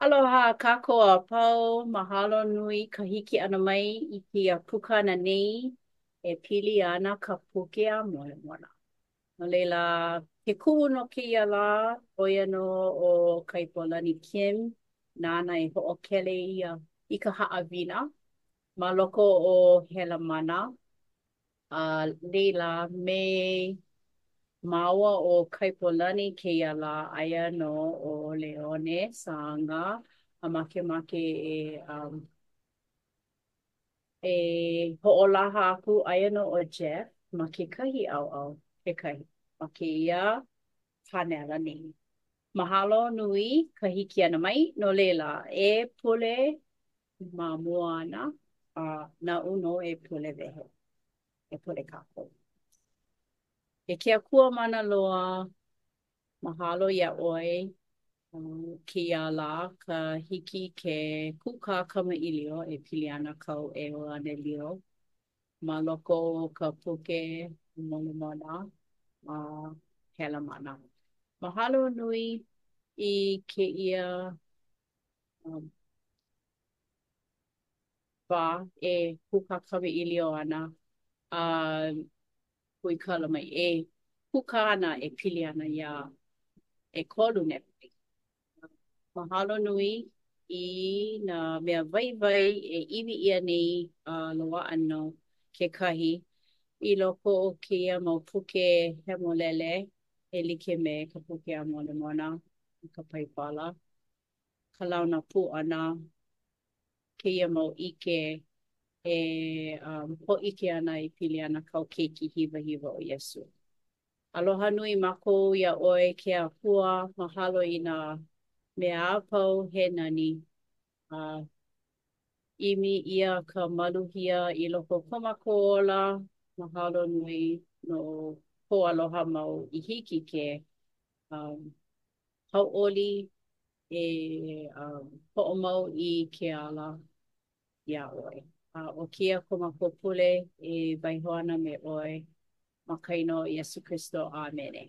Aloha kākou a pau. Mahalo nui ka hiki ʻana mai i kēia pukana nei e pili ana ka Puke a Molemona. No laila, ke kumu no kēia lā, ʻo ia nō ʻo Kaipolani Kim, nāna e hoʻokele ia i ka haʻawina ma loko o Helamana. A laila, me māua ʻo Kaipolani kēia lā, aia nō ʻo Leone Sāga a makemake e um e hoʻolaha aku aia nō ʻo Jeff ma kekahi ʻaoʻao kekahi ma kēia pānela nei. Mahalo nui ka hiki ʻana mai, no laila, e pule ma mua ana a naʻu nō e pule wehe. E pule kākou. E ke Akua mana loa, mahalo iā ʻoe kēia lā ka hiki ke kūkā kamaʻilio e pili ana kāu ʻeuanelio ma loko o ka Puke Molemona ma Helamana. Mahalo nui i kēia um wā e kūkā kamaʻilio ana a huikala mai e kūkā ana e pili ana iā ʻEkolu Nepai. Mahalo nui i nā mea waiwai e ʻimi ʻia nei a loaʻa nō kekahi i loko o kēia mau puke hemolele e like me ka Puke a Molemona, ka Paipala, ka launa pū ʻana, kēia mau ʻike e um, hōʻike ana e pili ana kāu keiki hiwahiwa ʻo Iesū. Aloha nui mākou iā ʻoe ke Akua, mahalo i nā mea a pau he nani. A ʻimi ʻia ka maluhia i loko o ko mākou ola, mahalo nui no kou aloha mau i hiki ke um, hauʻoli e um, hoʻomau i ke ala iā ʻoe. A ʻo kēia ko mākou pule e waiho ana me ʻoe ma ka inoa o Iesū Kristo. ʻĀmene.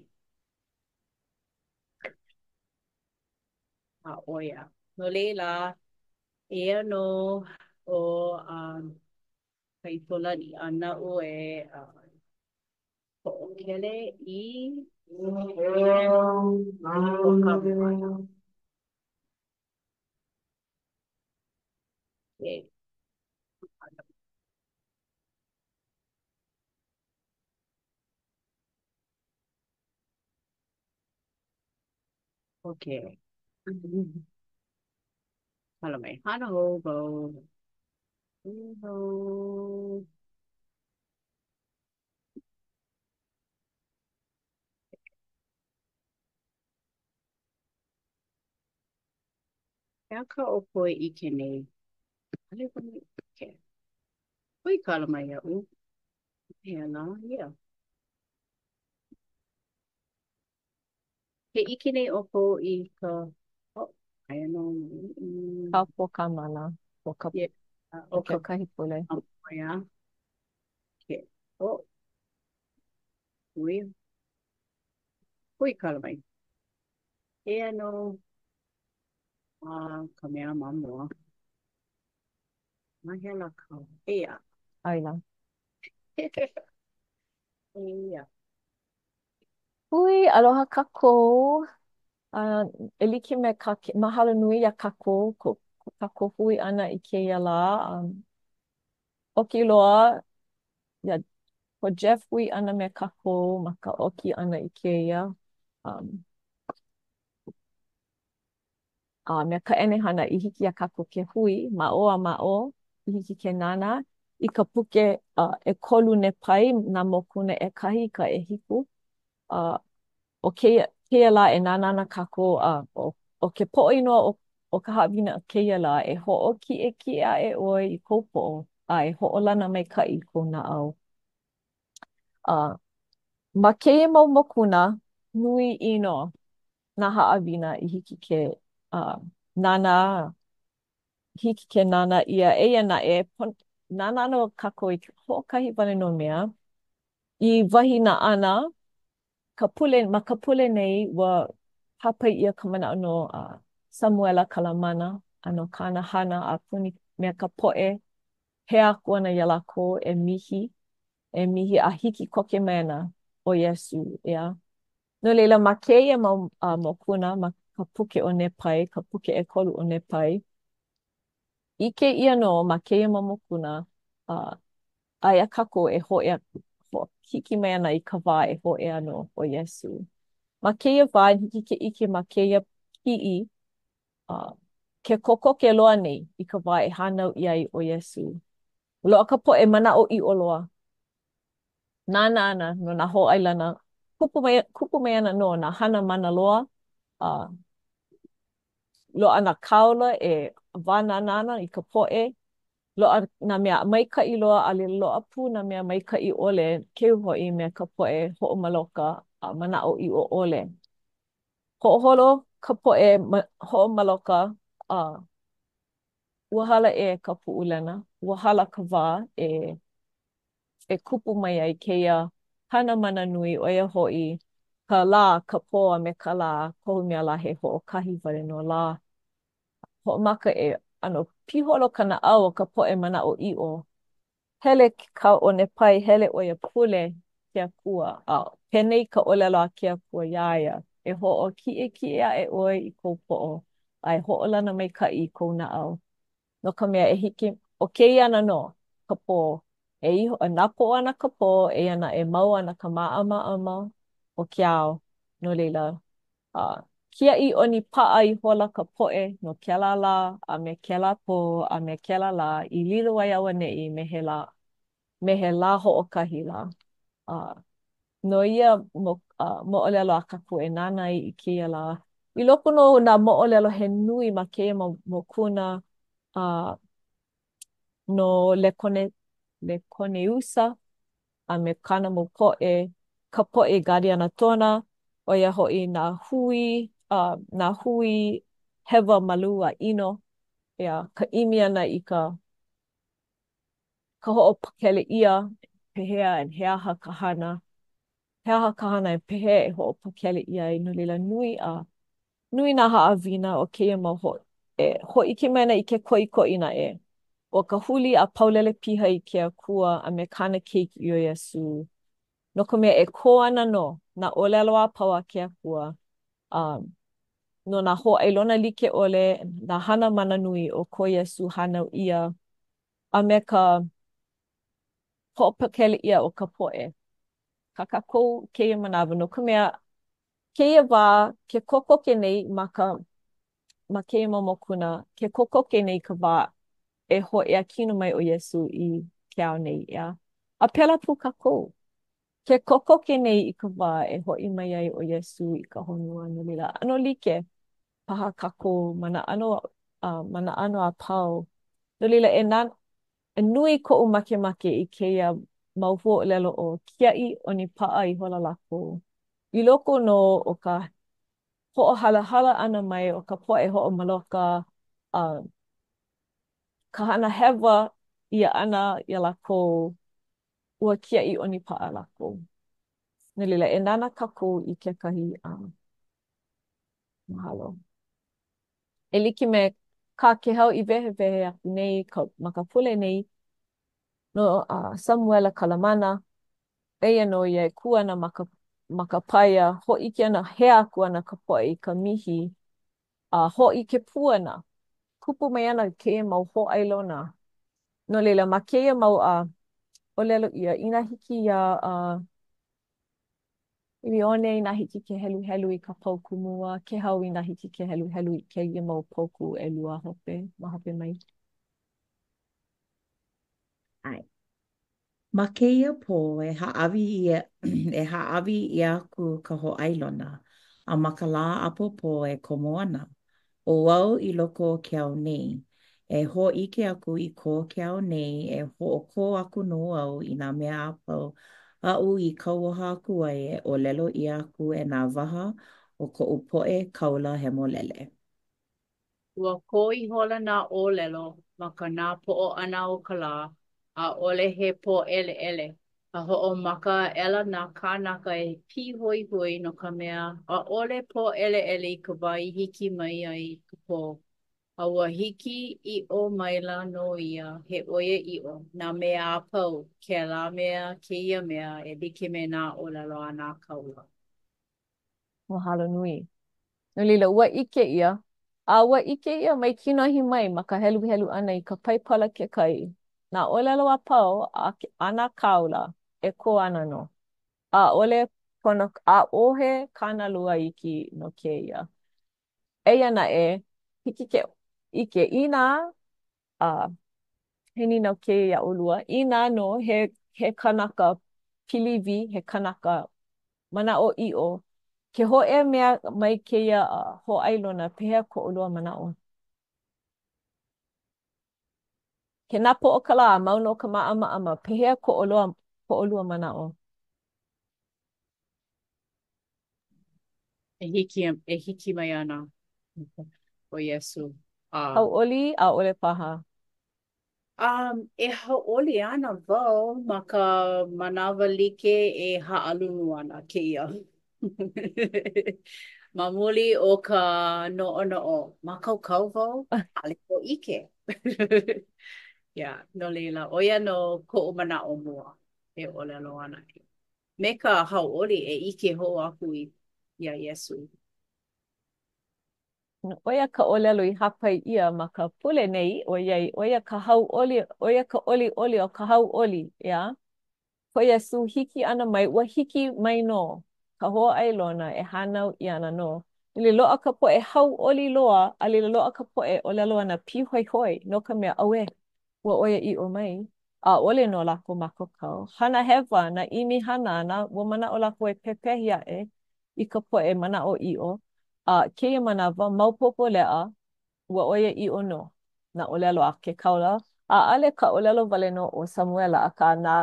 A ʻo ia. No laila, eia nō ʻo um, Kaipolani a naʻu e uh, hoʻokele i hoʻokamana. Okay. Okay. Hala mai. Hana hou wau. Hou. He aha kā ʻoukou e ʻike nei? ʻAʻole wau e ʻike. Huikala mai iaʻu. Pehea lā ia? Ke ʻike nei ʻoukou i ka oh, aia nō Ka pō mana o ka Yeah, o o ka kekahi pule. ia. Ke, oh, hui, huikala mai. Eia nō a ka mea ma mua. Ma hea lā kau? Eia. Aila. Eia. Hui, aloha kākou. Uh, e like me ka, mahalo nui iā kākou, ko, ko kākou hui ʻana i kēia lā. Um, ʻoki loa ia ko Jeff hui ʻana me kākou ma ka ʻoki ʻana i kēia. Um, a me ka ʻenehana i hiki iā kākou ke hui ma ʻō a ma ʻō, i hiki ke nānā i ka puke uh, ʻekolu Nepai, nā mokuna ʻekahi i ka ʻehiku. Uh, ʻo kēia, kēia lā e nānā ana kākou, uh, ʻo, ʻo ke poʻo inoa o, o ka haʻawina o kēia lā, e hoʻokiʻekiʻe aʻe ʻoe i kou poʻo a e hoʻolana maikaʻi i kou naʻau. Uh, ma kēia mau mokuna, nui ʻino nā haʻawina i hiki ke uh, nānā, hiki ke nānā ʻia. Eia naʻe, nānā nō kākou i hoʻokahi wale nō mea. I wahi nā ʻana, ka pule, ma ka pule nei, ua hāpai ʻia ka manaʻo no uh, Samuela Kalamana a no kāna hana a puni me ka poʻe hea aku ana iā lākou e mihi, e mihi a hiki koke mai ana ʻo Iesū, ʻeā? No laila, ma kēia mau uh, mokuna, ma ka puke ʻo Nepai, ka puke ʻekolu o Nepai, ʻike ʻia nō ma kēia mau mokuna, uh, aia kākou e hōʻea, hiki mai ana i ka wā e hōʻea nō ʻo Iesū. Ma kēia wā, hiki ke ʻike ma kēia kiʻi, uh, ke kokoke loa nei i ka wā e hānau ʻia ai ʻo Iesū. Loaʻa ka poʻe manaʻoʻiʻo loa. Nānā ana no nā hōʻailona, kupu mai, kupu mai ana nō nā hana mana loa, uh, loaʻa nā kāula e wānana ana i ka poʻe, loaʻa nā mea maikaʻi loa a laila loaʻa pū nā mea maikaʻi ʻole, keu hoʻi me ka poʻe hoʻomaloka a manaʻoʻiʻo ʻole. Hoʻoholo ka poʻe hoʻomaloka a ua hala ʻē ka Puʻulena, ua hala ka wā e e kupu mai ai kēia hana mana nui, ʻo ia hoʻi ka lā, ka pō a me ka lā, kohu mea lā he hoʻokahi wale nō lā. Hoʻomaka e ʻano piholo ka naʻau o ka poʻe manaʻoʻiʻo. Hele ka ʻo Nepai, hele ʻo ia pule ke Akua, a penei ka ʻōlelo a ke Akua iā ia, E hoʻokiʻekiʻe aʻe ʻoe i kou poʻo, a e hoʻolana maikaʻi i kou naʻau. No ka mea, e hiki, ʻo kēia ana nō ka pō, e iho, e napoʻo ana ka pō, eia naʻe mau ana ka māʻamaʻama o ke ao. No laila, a kiaʻi ʻonipaʻa ihola ka poʻe no kēlā lā a me kēlā pō a me kēlā lā i lilo ai auaneʻi me he lā, me he lā hoʻokahi lā. A no ia mo, uh, moʻolelo a kākou e nānā ai i kēia lā. I loko nō o nā moʻolelo he nui ma kēia mau mokuna uh, no Lekone, Lekoneusa a me kāna mau poʻe, ka poʻe Gadianatona, ʻo ia hoʻi nā hui, uh, nā hui hewa malū a ʻino, ʻeā, ka ʻimi ʻana i ka ka hoʻopakele ʻia, pehea and he aha ka hana, he aha ka hana e pehea e hoʻopakele ʻia ai, no laila nui a nui nā haʻawina o kēia mau ho e hōʻike mai ana i ke koʻikoʻi naʻe o ka huli a paulele piha i ke Akua a me kāna keiki iō Iesū, no ka mea e kō ana nō nā ʻōlelo a pau a ke Akua a no nā hōʻailona like ʻole, nā hana mana nui o ko Iesū hānau ʻia a me ka hoʻopakele ʻia o ka poʻe. Kā kākou kēia manawa, no ka mea, kēia wā, ke kokoke nei ma ka, ma kēia mau mokuna, ke kokoke nei ka wā e hōʻea kino mai ʻo Iesū i ke ao nei, ʻeā? A pēlā pū kākou. Ke kokoke nei i ka wā e hoʻi mai ai ʻo Iesū i ka honua, no laila, ʻano like paha kākou ma nā ʻano, uh, ma nā ʻano a pau. No laila, e nā, e nui koʻu makemake i kēia mau huaʻōlelo ʻo kiaʻi ʻonipaʻa ihola lākou. I loko nō o ka hoʻohalahala ʻana mai o ka poʻe hoʻomaloka, uh, ka hana hewa ʻia ʻana iā lākou, ua kiaʻi ʻonipaʻa lākou. No laila, e nānā kākou i kekahi uh, Mahalo. E like me kā Kēhau i wehewehe aku nei ka, ma ka pule nei no uh, Samuela Kalamana, eia nō ia e kū ana ma ka, ma ka paia, hōʻike ana, hea aku ana ka poʻe i ka mihi, a hōʻike pū ana, kupu mai ana kēia mau hōʻailona. No laila, ma kēia mau uh, ʻōlelo ʻia, inā hiki iā uh, Ilione, inā hiki ke heluhelu i ka paukū mua, Kēhau inā hiki ke heluhelu i kēia mau paukū ʻelua hope, ma hope mai. ʻAe. Ma kēia pō e hāʻawi ʻia e hāʻawi ʻia aku ka hōʻailona, a ma ka lā ʻapōpō e komo ana. ʻO au i loko o ke ao nei, e hōʻike aku i ko ke ao nei e hoʻokō aku nō au i nā mea a pau aʻu i kauoha aku ai e ʻōlelo ʻia aku e nā waha o koʻu poʻe kāula hemolele. Ua kō ihola nā ʻōlelo ma ka napoʻo ʻana o ka lā, ʻaʻole he pōʻeleʻele. A hoʻomaka aʻela nā kānaka e pīhoihoi no ka mea, ʻaʻole pōʻeleʻele i ka wā i hiki mai ai ka pō. A ua hiki ʻiʻo maila nō ia he ʻoiaʻiʻo nā mea a pau, kēlā mea kēia mea e like me nā ʻōlelo a nā kāula. Mahalo nui. No laila, ua ʻike ʻia, a ua ʻike ʻia mai kinohi mai ma ka heluhelu ʻana i ka Paipala kekahi, nā ʻōlelo a pau a, a nā kāula e kō ana nō. ʻAʻole pono, ʻaʻohe kānalua iki no kēia. Eia naʻe, hiki ke ʻike inā a he nīnau kēia iā ʻolua, inā nō he, he kanaka piliwi, he kanaka manaʻoʻiʻo, ke hōʻea mea mai kēia hōʻailona, pehea ko ʻolua manaʻo? Ke napoʻo ka lā, mau nō ka māʻamaʻama, pehea ko ʻolua, ko ʻolua manaʻo? E hiki, e hiki mai ana ʻo Iesū. A. Hauʻoli, ʻaʻole paha. Um, e hauʻoli ana wau ma ka manawa like e haʻalulu ana kēia. Ma muli o ka noʻonoʻo, mākaukau wau, ʻaʻole hōʻike. Yeah, no laila, ʻo ia nō koʻu manaʻo mua e ʻōlelo ana. Me ka hauʻoli e ʻike hou aku iā Iesū. ʻO ia ka ʻōlelo i hāpai ʻia ma ka pule nei, ʻoiai, ʻo ia ka hauʻoli, ʻo ia ka ʻoliʻoli o ka hauʻoli, ʻeā? Ko Iesū hiki ʻana mai, ua hiki mai nō ka hōʻailona e hānau ʻia ana nō. A laila loaʻa ka poʻe hauʻoli loa, a laila loaʻa ka poʻe ʻōlelo ana pīhoihoi, no ka mea, auē, ua ʻoiaʻiʻo mai, ʻaʻole nō lākou mākaukau. Hana hewa, nā ʻimi hana ana, ua manaʻo lākou e pepehi aʻe i ka poʻe manaʻoʻiʻo, a kēia manawa, maopopo leʻa, ua ʻoiaʻiʻo nō nā ʻōlelo a ke kāula, ʻaʻole ka ʻōlelo wale nō o Samuela, akā nā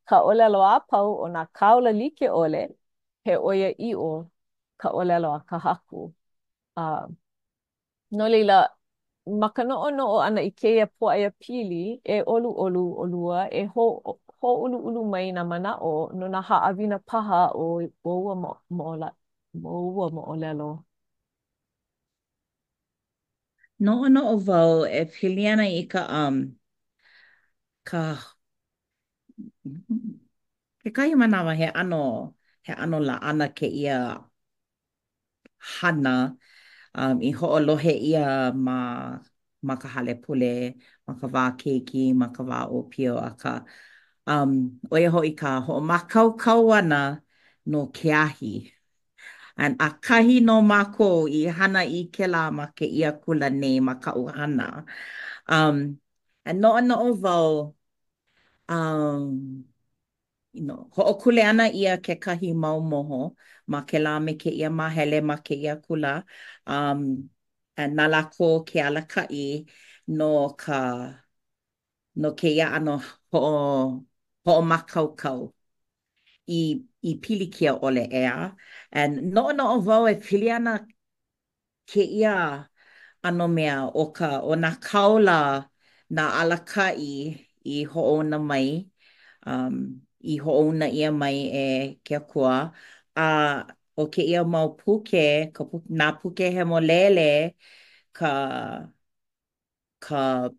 ka ʻōlelo a pau o nā kāula like ʻole, he ʻoiaʻiʻo ka ʻōlelo a ka Haku. A No laila, ma ka noʻonoʻo ʻana i kēia pōʻaiapili, e ʻoluʻolu ʻolua, e hōʻuluʻulu mai nā manaʻo no nā haʻawina paha o ua ua moʻolelo. Noʻonoʻo wau e pili ana i ka um ka kekahi manawa he ʻano he ʻano laʻana kēia hana um i hoʻolohe ʻia ma ma ka hale pule, ma ka wā keiki, ma ka wā ʻōpio, akā um ʻo ia hoʻi ka hoʻomākaukau ʻana no ke ahi. And ʻakahi nō mākou i hana i kēlā ma kēia kula nei ma kaʻu hana. Um and noʻonoʻo wau um you know, hoʻokuleana ʻia kekahi mau moho ma kēlā me kēia māhele ma kēia kula, um, and na lākou ke alakaʻi no ka no kēia ʻano hoʻo hoʻomākaukau i i pilikia ʻole, ʻeā? And noʻonoʻo wau e pili ana kēia ʻano mea ʻo ka ʻo nā kāula, nā alakaʻi i hoʻouna mai, um, i hoʻouna ʻia mai e ke Akua, a ʻo kēia mau puke, ka nā puke hemolele, ka ka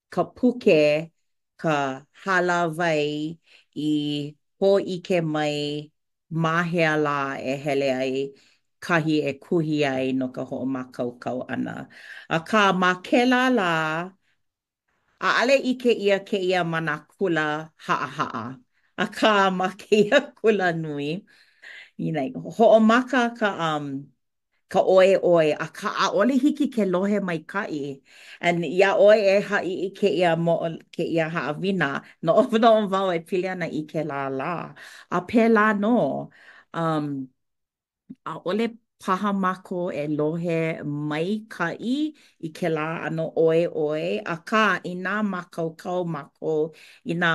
ka puke, ka hālāwai i hōʻike mai ma hea lā e hele ai, kahi e kuhi ai no ka hoʻomākaukau ʻana. Akā, ma kēlā lā, ʻaʻale ʻike ʻia kēia ma nā kula haʻahaʻa. Akā, ma kēia kula nui, you know, hoʻomaka ka um, ka ʻoēʻoē, akā ʻaʻole hiki ke lohe maikaʻi. And iā ʻoe e haʻi i kēia moʻo kēia haʻawina, noʻonoʻo wau e pili ana i kēlā lā. A pēlā nō, um, ʻaʻole paha mākou e lohe maikaʻi i kēlā ʻano ʻoēʻoē, akā inā mākaukau mākou, inā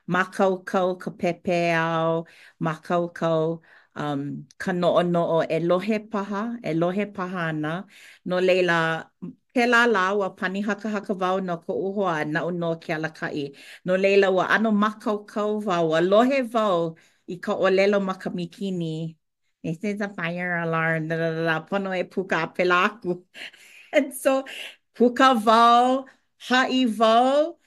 mākaukau ka pepeiao, mākaukau um, ka noʻonoʻo e lohe paha, e lohe paha ana. No laila. Kēlā lā ua pani hakahaka wau no koʻu hoa a naʻu nō ke alakaʻi. No laila ua ʻano mākaukau wau, ua lohe wau i ka ʻōlelo ma ka mīkini, This is a fire alarm, da, da, da, da, pono e puka a pēlā aku. And so, puka wau, haʻi wau,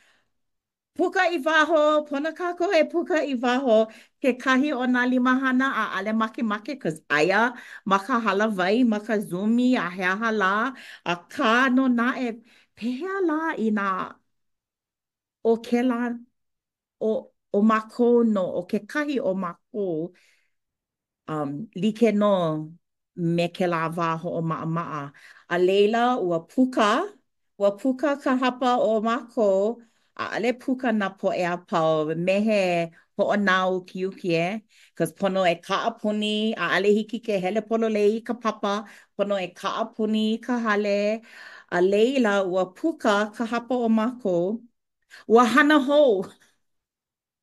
Puka i waho, pono kākou e puka i waho. Kekahi o nā limahana ʻaʻale makemake cause aia ma ka hālāwai, ma ka Zoomy a he aha lā, akā nō naʻe, pehea lā inā ʻo kēlā, ʻo, ʻo mākou nō, ʻo kekahi o mākou, um, like nō me kēlā wā hoʻomaʻamaʻa. A laila, ua puka, ua puka ka hapa o mākou, ʻaʻole puka nā poʻe a pau me he hoʻonāukiuki eh, cause pono e kaʻapuni, ʻaʻole hiki ke hele pololei i ka papa, pono e kaʻapuni i ka hale. A laila, ua puka ka hapa o mākou, ua hana hou.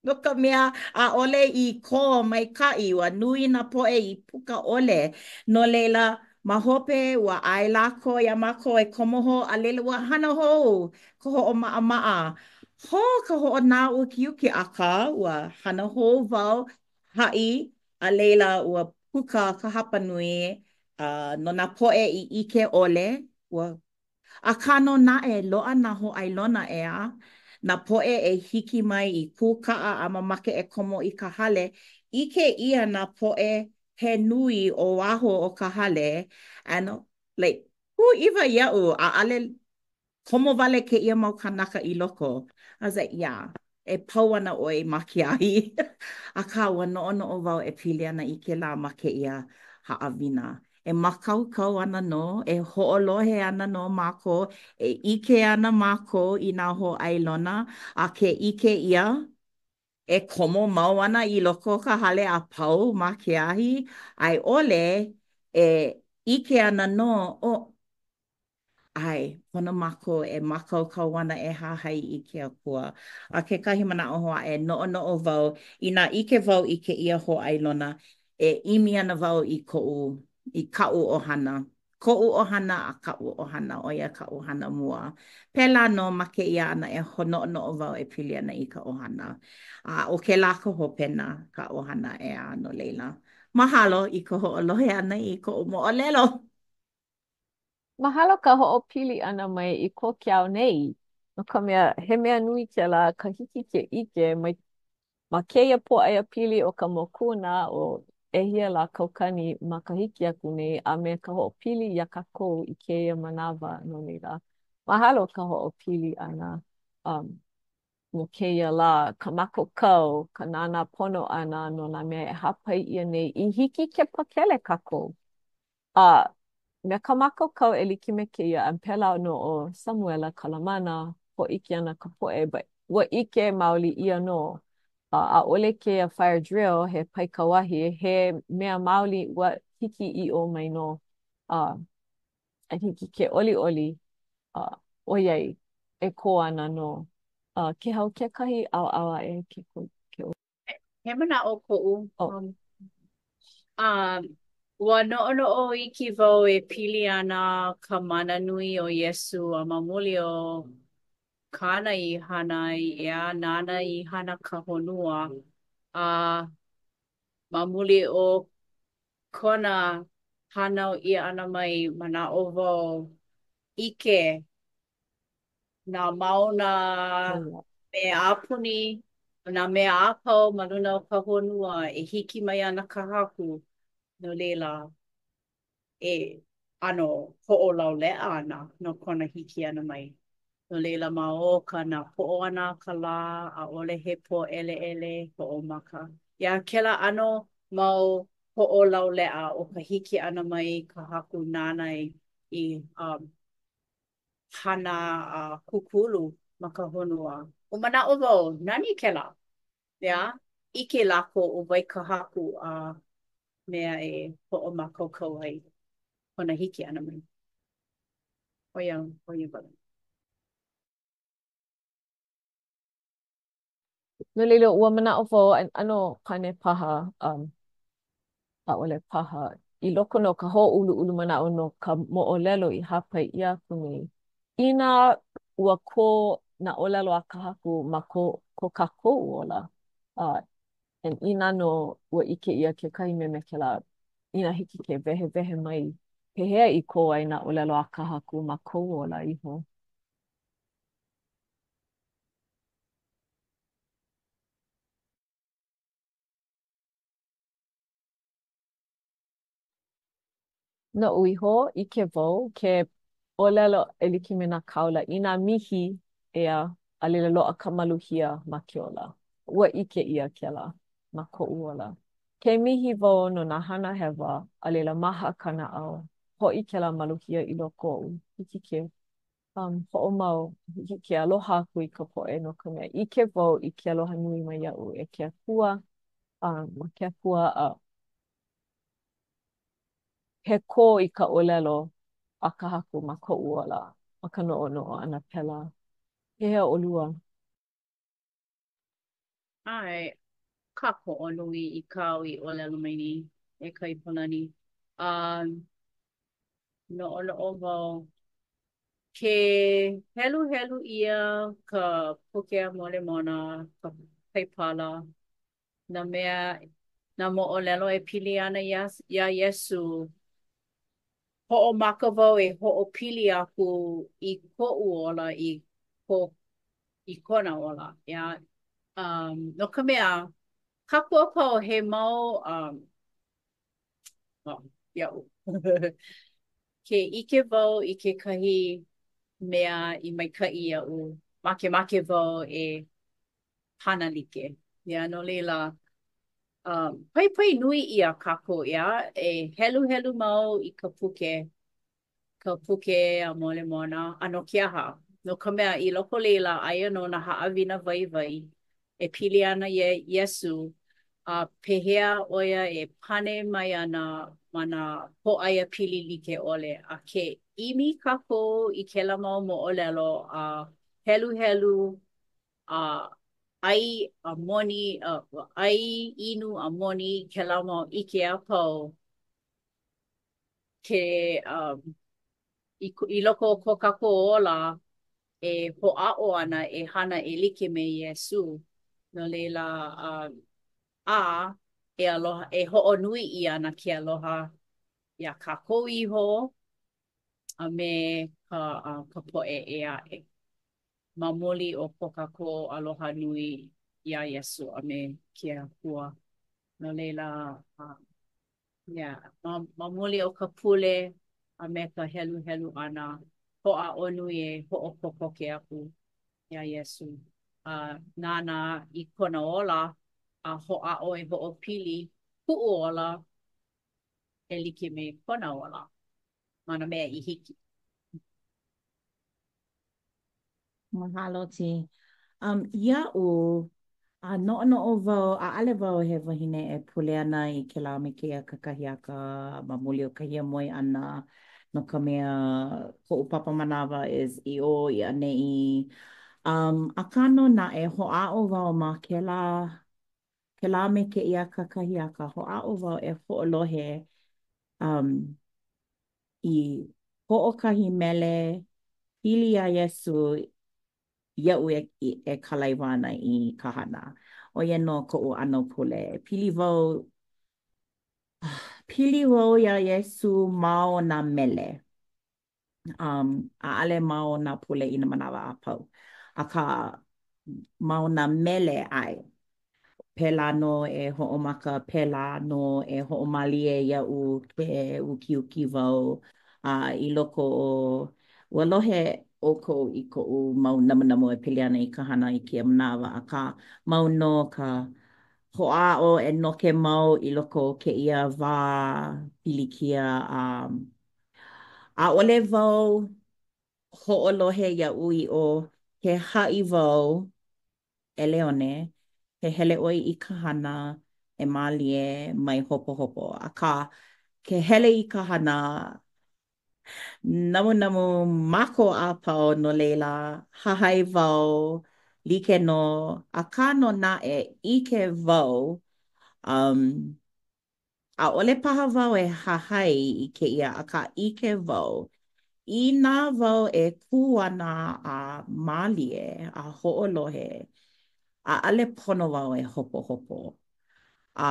No ka mea, ʻaʻole i kō maikaʻi, ua nui nā poʻe i puka ʻole. No laila, ma hope, ua ʻae lākou iā mākou e komo hou, a laila ua hana hou ka hoʻomaʻamaʻa. Hō ka hoʻonāukiuki, akā, ua hana hou wau, haʻi, a laila ua puka ka hapanui, a no nā poʻe i ʻike ʻole, ua Akā nō naʻe, loaʻa nā hōʻailona, ʻeā, nā poʻe e hiki mai i kūkaʻa a mamake e komo i ka hale, ʻike ʻia nā poʻe he nui o waho o ka hale, and like, pūʻiwa iaʻu, ʻaʻale komo wale kēia mau kānaka i loko. I was like, yeah. E pau ana ʻoe ma ke ahi. Akā, ua noʻonoʻo wau e pili ana i kēlā ma kēia haʻawina. E mākaukau ana nō, e hoʻolohe ana nō mākou, e ʻike ana mākou i nā hōʻailona, a ke ʻike ʻia, e komo mau ana i loko o ka hale a pau ma ke ahi, a i ʻole, e ʻike ana nō, oh, ʻAe, pono mākou e mākaukau ana e hahai i ke Akua. A kekahi manaʻo hou aʻe, noʻonoʻo wau, inā ʻike wau i kēia hōʻailona, e ʻimi ana wau i koʻu, i kaʻu ʻohana, koʻu ʻohana a kaʻu ʻohana, ʻo ia kaʻu hana mua. Pēlā nō ma kēia ʻana e noʻonoʻo wau e pili ana i ka ʻohana. A ʻo kēlā ka hopena, ka ʻohana ʻeā, no laila, mahalo i ka hoʻolohe ʻana i koʻu moʻolelo. Mahalo ka hoʻopili ʻana mai i ko ke ao nei, no ka mea, he mea nui kēlā ka hiki ke ʻike mai ma kēia pōʻaiapili o ka mokuna o ʻehia lā kaukani makahiki aku nei a me ka hoʻopili iā kākou i kēia manawa no laila, mahalo ka hoʻopili ʻana um, no kēia lā, ka mākaukau, ka nānā pono ʻana no nā mea e hāpai ʻia nei i hiki ke pakele kākou. A me ka mākaukau e like me kēia, a pēlā nō ʻo Samuela Kalamana, hōʻike ana ka poʻe, but ua ʻike maoli ʻia nō, a ʻaʻole kēia fire drill he paikauahi, he mea maoli ua hiki ʻiʻo mai nō, a a hiki ke ʻoliʻoli, a ʻoiai e kō ana nō. A Kēhau kekahi ʻaoʻao aʻe ke ke He manaʻo koʻu. Oh. Um, um, ua noʻonoʻo iki wau e pili ana ka mana nui o Iesū a ma muli o kāna i hana ai, ʻeā, nāna i hana ka honua, a ma muli o kona hānau ʻia ʻana mai, manaʻo wau, ʻike nā mauna mea a puni, nā mea a pau ma luna o ka honua e hiki mai ana ka Haku, no laila, e ʻano hoʻolauleʻa ana no kona hiki ʻana mai. No laila, ma o ka napoʻo ʻana a ka lā, ʻaʻole he pōʻeleʻele hoʻomaka. Iā kēlā ʻano mau hoʻolauleʻa o ka hiki ʻana mai ka Haku nāna i um, hana a kūkulu ma ka honua. Ua manaʻo wau, nani kēlā. ʻEā, ʻike lākou ʻo wai ka Haku a mea e hoʻomākaukau ai kona hiki ʻana mai. ʻO ia, ʻo ia wale. No laila, ua manaʻo wau, ʻano pane paha, um, ʻaʻole paha, i loko nō o ka hōʻuluʻulu manaʻo no ka moʻolelo i hāpai ʻia aku nei. Inā ua kō nā ʻōlelo a ka Haku ma ko ko kākou ola, uh, and inā nō ua ʻike ʻia kekahi mea me kēlā, inā hiki ke wehewehe mai pehea i kō ai nā ʻōlelo a ka Haku ma kou ola iho. Noʻu iho, ʻike wau ke ʻōlelo e like me nā kāula, inā mihi, ʻeā, a laila loaʻa ka maluhia ma ke ola. Ua ʻike ʻia kēlā ma koʻu ola. Ke mihi wau no nā hana hewa, a laila maha ka naʻau, hoʻi kēlā maluhia i loko oʻu. Hiki ke um, hoʻomau, hiki ke aloha aku i ka poʻe no ka mea, ʻike wau i ke aloha nui mai iaʻu e ke Akua, um, ma ke Akua a he kō i ka ʻōlelo a ka Haku ma koʻu ola, ma ka noʻonoʻo ʻana pēlā. Pehea ʻolua? ʻAe, kākoʻo nui i kāu i ʻōlelo mai nei, e Kaipolani. A noʻonoʻo wau, ke heluhelu ʻia ka Puke a Molemona, ka Paipala, nā mea, nā moʻolelo e pili ana iā iā Iesū, hoʻomaka wau e hoʻopili aku i koʻu ola i ko i kona ola, ʻeā. Um, no ka mea, kākou a pau he mau um, oh, iaʻu. Ke ʻike wau i kekahi mea i maikaʻi iaʻu, makemake wau e hana like. Yeah, no laila, um, paipai nui ʻia kākou, ʻeā, e heluhelu mau i ka puke, ka puke a Molemona. A no ke aha? No ka mea, i loko leila, aia nō nā haʻawina waiwai e pili ana iā Iesū, a pehea ʻo ia e pane mai ana ma nā pōʻaiapili like ʻole. A ke ʻimi kākou i kēlā mau moʻolelo a heluhelu a ʻai a moni, a ʻai, inu a moni kēlā mau ʻike a pau ke um, i, i loko o ko kākou ola e hoʻāʻo ana e hana e like me Iesū. No laila, um, a e aloha, e hoʻonui ʻia ana ke aloha iā kākou iho a me ka, uh, ka poʻe ʻē aʻe. Ma muli o ko kākou aloha nui iā Iesū a me ke Akua. No laila, uh, yeah, ma, ma muli o ka pule a me ka heluhelu ʻana, hoʻāʻo nui e hoʻokokoke aku iā Iesū. A nānā i kona ola a hoʻāʻo e hoʻopili kuʻu ola e like me kona ola ma nā mea i hiki. Mahalo, T. Um, iaʻu, a noʻonoʻo wau, ʻaʻale wau he wahine e pule ana i kēlā me kēia kakahiaka ma muli o ka hiamoe ʻana no ka mea, koʻu papa manawa is i ʻō i ʻaneʻi. Um, akā nō naʻe, hoʻāʻo wau ma kēlā kēlā me kēia kakahiaka, hoʻāʻo wau e hoʻolohe um, i hoʻokahi mele pili iā Iesū iaʻu e, e kalaiwa ana i ka hana. ʻO ia nō koʻu ʻano pule. Pili wau, pili wau iā Iesū ma o nā mele. Um, ʻaʻale ma o nā pule i nā manawa a pau. Akā, ma o nā mele, ʻae. Pēlā nō e hoʻomaka, pēlā nō e hoʻomālie iaʻu ke ukiuki wau a i loko o ua lohe ʻoukou i koʻu mau namunamu e pili ana i ka hana i kēia manawa, akā mau nō ka hoʻāʻo e noke mau i loko o kēia wā pilikia a ʻaʻole wau hoʻolohe iaʻu iho ke haʻi wau E Leone, ke hele ʻoe i ka hana, e mālie, mai hopohopo. Akā, ke hele i ka hana, namunamu mākou a pau, no laila, hahai wau, like nō, akā nō naʻe, ʻike wau, um, ʻaʻole paha wau e hahai i kēia, akā ʻike wau. Inā wau e kū ana a mālie a hoʻolohe, ʻaʻole pono wau e hopohopo. A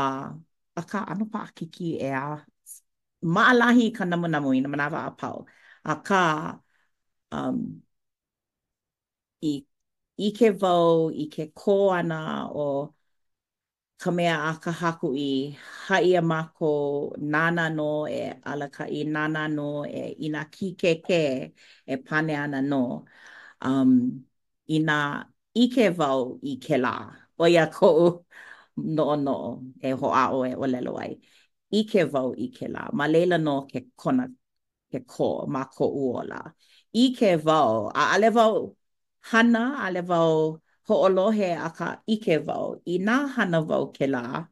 akā ʻano paʻakikī, ʻeā. Maʻalahi ka namunamu i nā manawa a pau, akā um i ʻike wau i ke kō ʻana o ka mea a ka Haku i haʻi iā mākou nāna nō e alakaʻi, nāna nō e inā kīkēkē e pane ana nō. Um, inā ʻike wau i kēlā, ʻo ia koʻu noʻonoʻo e hoʻāʻo e ʻōlelo ai. ʻIke wau i kēlā, ma laila nō ke kona ke kō ma koʻu ola. ʻIke wau, ʻaʻole wau hana, ʻaʻole wau hoʻolohe, akā ʻike wau. Inā hana wau kēlā,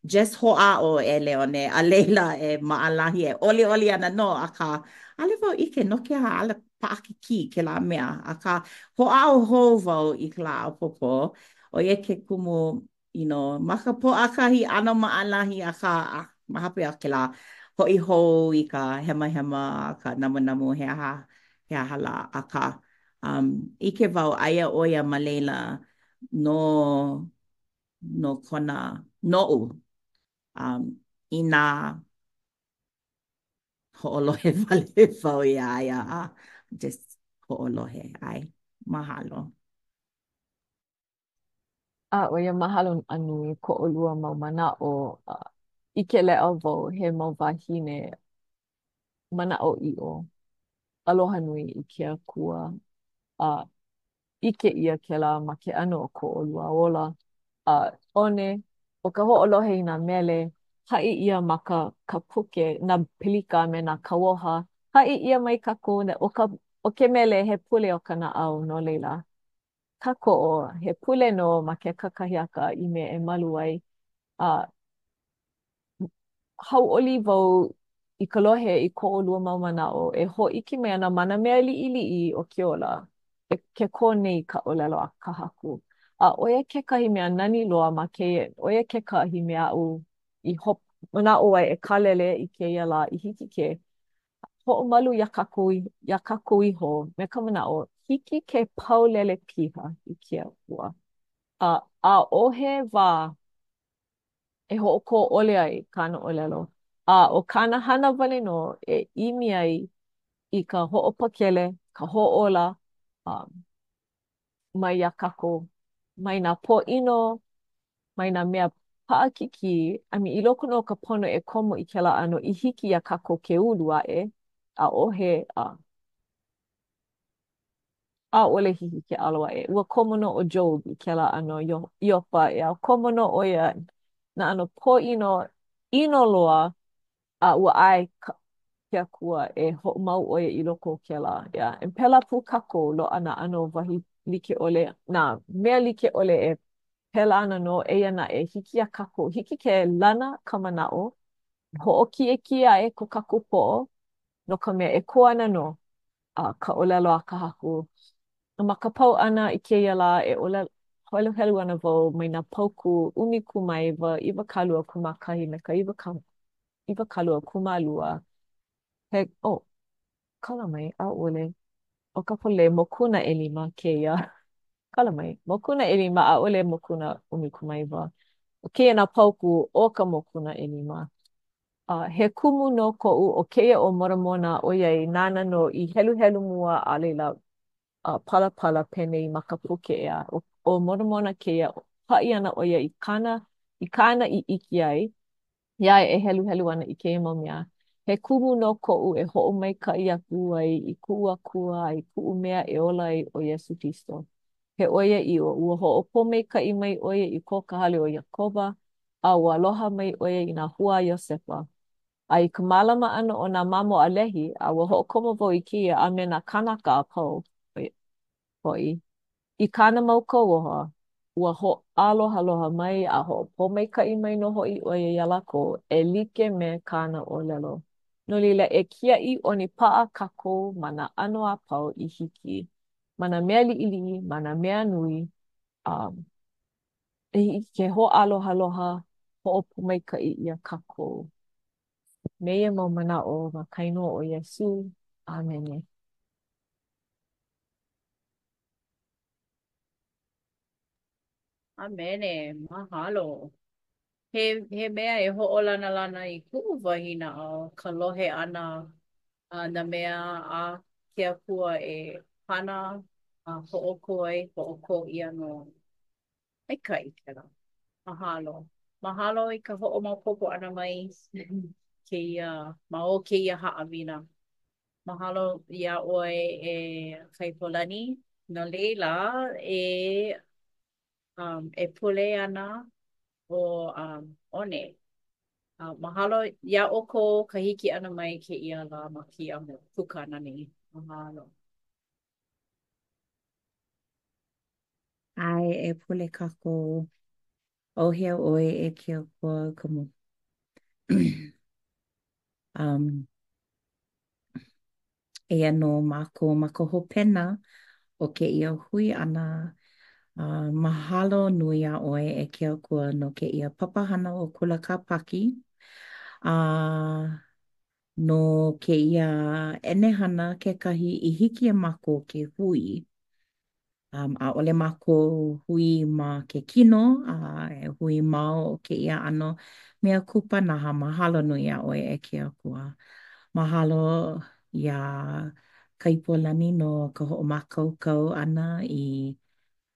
just hoʻāʻo e Leone, a laila e maʻalahi, e ʻoliʻoli ana nō, akā ʻaʻole wau ʻike no ke aha ʻaʻole paʻakikī kēlā mea, akā hoʻāʻo hou wau i ka lā ʻapōpō, ʻo ia ke kumu you know, ma ka Pōʻakahi ʻano maʻalahi, akā, ma hope o kēlā, hoʻi hou i ka hemahema, ka namunamu, he aha, he aha lā, akā, um, ʻike wau aia ʻo ia ma laila no, no kona, noʻu, um, inā hoʻolohe wale wau iā ia, a just hoʻolohe, ʻae, mahalo. A ʻo ia mahalo a nui ko ʻolua mau manaʻo. ʻIke leʻa wau he mau wāhine manaʻoʻiʻo, aloha nui i ke Akua, a ʻike ʻia kēlā ma ke ʻano o ko ʻolua ola. A one, ʻo ka hoʻolohe i nā mele, haʻi ʻia ma ka ka puke, nā pelika a me nā kauoha, haʻi ʻia mai kākou, ʻo ka ʻo ke mele he pule o ka naʻau, no laila, kākoʻo, he pule nō ma ke kakahiaka i mea e malu ai. A hauʻoli wau i ka lohe i ko ʻolua mau manaʻo e hōʻike mai ana ma nā mea liʻiliʻi o ke ola, e ke kō nei ka ʻōlelo a ka Haku. A ʻo ia kekahi mea nani loa ma kēia, ʻo ia kekahi mea aʻu i manaʻo ai e kālele i kēia lā i hiki ke hoʻomalu iā kākou, iā kākou iho me ka manaʻo, hiki ke paulele piha i ke Akua. A ʻaʻohe wā e hoʻokō ʻole ai kāna ʻōlelo, a ʻo kāna hana wale nō e ʻimi ai i ka hoʻopakele, ka hoʻōla, um, mai iā kākou, mai nā pōʻino, mai nā mea paʻakikī, I mean, i loko nō o ka pono e komo i kēlā ʻano i hiki iā kākou ke ulu aʻe, ʻaʻohe a ʻaʻole hiki ke ʻalo aʻe. Ua komo nō ʻo Job i kēlā ʻano Ioba, ʻeā, komo nō ʻo ia nā ʻano pōʻino ʻino loa, a ua ʻae ke Akua e hoʻomau ʻo ia i loko o kēlā, ʻeā. E pēlā pū kākou, loaʻa nā ʻano wahi like ʻole, nā mea like ʻole e pēlā ana nō, eia naʻe, hiki iā kākou, hiki ke lana ka manaʻo, hoʻokiʻekiʻe aʻe ko kākou poʻo, no ka mea, e kō ana nō a ka ʻōlelo a ka Haku. A ma ka pau ʻana i kēia lā, e ʻōlelo heluhelu ana wau mai nā paukū 19, 21 me ka 22. He, oh, kala mai, ʻaʻole. ʻO ka pololei, mokuna ʻelima kēia. Kala mai, mokuna ʻelima, ʻaʻole mokuna 19. ʻO kēia nā paukū o ka mokuna ʻelima. A he kumu nō koʻu ʻo kēia ʻo Moramona ʻoiai nāna nō i heluhelu mua a laila a palapala penei ma ka puke ʻeā. ʻO Moramona kēia, haʻi ana ʻo ia i kāna i kāna i ʻike ai iā ia e heluhelu ana i kēia mau mea. He kumu nō koʻu e hoʻomaikaʻi aku ai i kuʻu Akua a i kuʻu mea e ola ai ʻo Iesū Kristo. He ʻoiaʻiʻo, ua hoʻopōmaikaʻi mai ʻo ia i ko ka hale o Iakoba, a ua aloha mai ʻo ia i nā hua a Iosepa. A i ka mālama ʻana o nā mamo a Lehi, a ua hoʻokomo wau i kēia a me nā kānaka a pau hoʻi, i kāna mau kauoha, ua hoʻālohaloha mai a hoʻopōmaikaʻi mai nō hoʻi ʻo ia iā lākou, e like me kāna ʻōlelo. No laila, e kiaʻi ʻonipaʻa kākou ma nā ʻano a pau i hiki, ma nā mea liʻiliʻi, ma nā mea nui, a e hiki ke hoʻālohaloha, hoʻopōmaikaʻi ʻia kākou. Me ia mau manaʻo ma ka inoa ʻo Iesū. ʻĀmene. ʻĀmene, mahalo. He he mea e hoʻolanalana i kuʻu wahi naʻau ka lohe ʻana a nā mea a ke Akua e hana a hoʻokō ai, hoʻokō ʻia nō. Maikaʻi kēlā. Mahalo. Mahalo i ka hoʻomaopopo ʻana mai kēia ma o kēia haʻawina. Mahalo iā ʻoe e Kaipolani. No leila, e um e pule ana ʻo um One. A mahalo iā ʻoukou ka hiki ʻana mai kēia lā ma kēia pukana nei. Mahalo. ʻAe, e pule kākou. ʻAuhea ʻoe e ke Akua ka um, eia nō mākou ma ka hopena o kēia hui ʻana. Uh, mahalo nui iā ʻoe e ke Akua no kēia papahana o Kula Kāpaki. A uh, no kēia ʻenehana kekahi i hiki iā mākou ke hui. Um, ʻaʻole mākou hui ma ke kino, a e hui ma o kēia ʻano mea kupanaha. Mahalo nui iā ʻoe e ke Akua. Mahalo iā Kaipolani no ka hoʻomākaukau ʻana i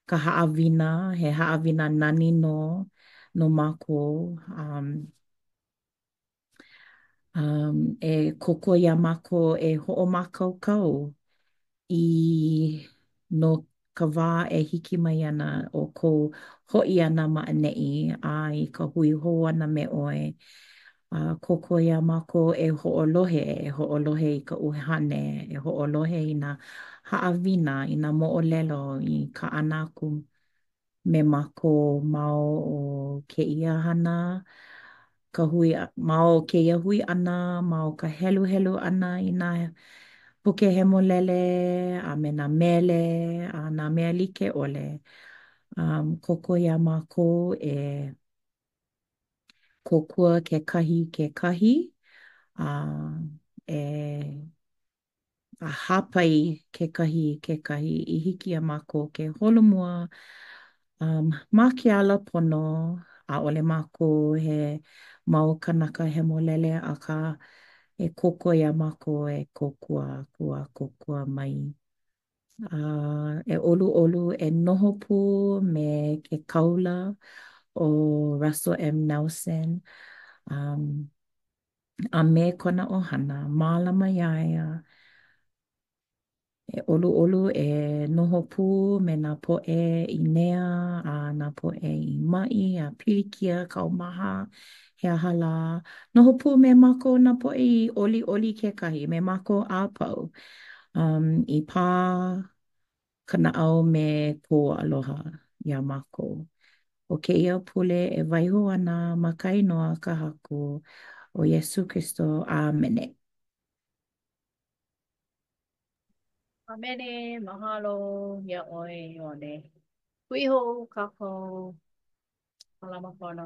ka haʻawina, he haʻawina nani nō no mākou. Um, Um, e kōkua iā mākou e hoʻomākaukau i no ka wā e hiki mai ana ʻo kou hoʻi ʻana ma ʻaneʻi a i ka hui hou ʻana me ʻoe. A kōkua iā mākou e hoʻolohe, e hoʻolohe i ka ʻUhane, e hoʻolohe i nā haʻawina, i nā moʻolelo, i kaʻana aku me mākou ma o kēia hana, ka hui, ma o kēia hui ʻana, ma o ka heluhelu ʻana i nā puke hemolele a me nā mele a nā mea like ʻole. Um, kōkua iā mākou e kōkua kekahi i kekahi a e a hāpai kekahi i kekahi i hiki iā mākou ke holomua um, ma ke ala pono, ʻaʻole mākou he mau kānaka hemolele, akā e kōkua iā mākou e kōkua aku a kōkua mai. A e ʻoluʻolu e noho pū me ke kāula ʻo Russell M. Nelson um, a me kona ʻohana, mālama iā ia. E ʻoluʻolu e noho pū me nā poʻe ʻīnea a nā poʻe i maʻi a pilikia, kaumaha, he aha lā. Noho pū me mākou nā poʻe i ʻoliʻoli kekahi, me mākou a pau. Um, i pā ka naʻau me kou aloha iā mākou. ʻO kēia pule e waiho ana ma ka inoa ka Haku ʻo Iesū Kristo. ʻĀmene. ʻĀmene, mahalo iā ʻoe, One. Hui hou kākou. Mālama pono.